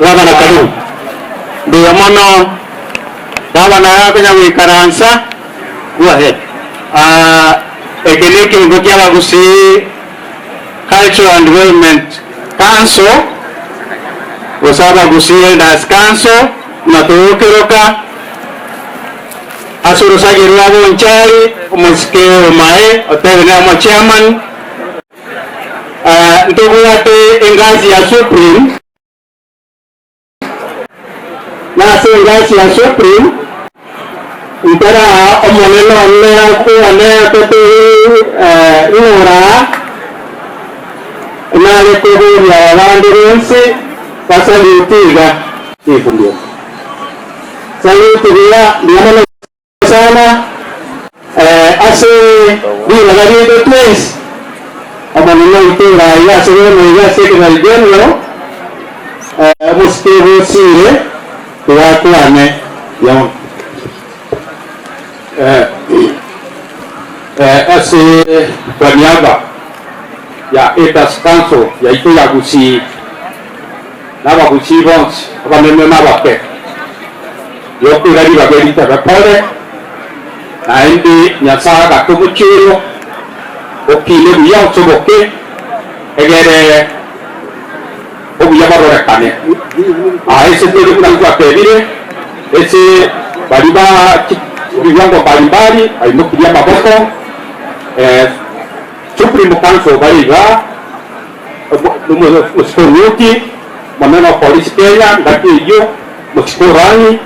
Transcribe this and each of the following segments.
Gavana karibu. Mbuya mono gavana akonya goikaransa. Go ahead. Ah, eke nekerengo kia Abagusii Cultural and Development Council gose Abagusii Elders Council buna togokeroka ase orosagi rwa Bonchari omosike Omae otebe nere omochairman. Ah, ntobwate engasi ya Supreme. Na ase engasi ya Supreme, ntaraa omonene one akwane atotebie ng'a oraa, nare koboria abande bonsi basaluti iga. Saluti buya, mbuya mono sana ase ribaga riaito twensi. Omonene oito ore aiga ase bono iga ase Secretary General, omosike bosire, tiga akwane. Young. Ase kwa niaba ya Elders Council yaito ya Gusii na Abagusii bonsi abanene na abake, yokoira ribaga eri tobe pore, naende Nyasae agate omochie oyo okine buya osoboke, egere obuya bororekane. Aa ase tore buna twatebire, ase baria ba ebiwango mbali mbali baimokirie amaboko, Supreme Council bare igaa, Omosike Onyuki, omonene o Polisi Kenya, ngaki eyio, omosike Orangi,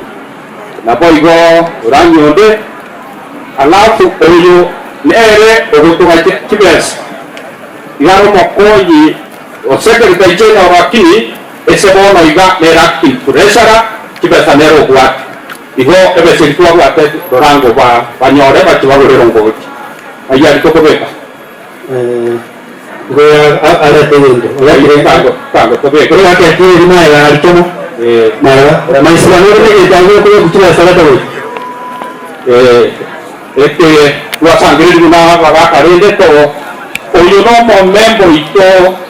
naboigo Orangi onde, alafu oyo nere ogotogacha chibesa, iga are omokonyi o Secretary General lakini ase bono iga nere acting treasurer, chibesa nere obwate. Igo ebesa eri twabwate rora ngo banyore bachie bagore erongori. Ayio aria tokobeka. Igo arete egento. Oyakire eri maega aria kemo. Maega. Maisira nore negento agwo okobeku chibesa reta gocha. Eke twasangereria buna abagaka rende to oyo nomomemba oito.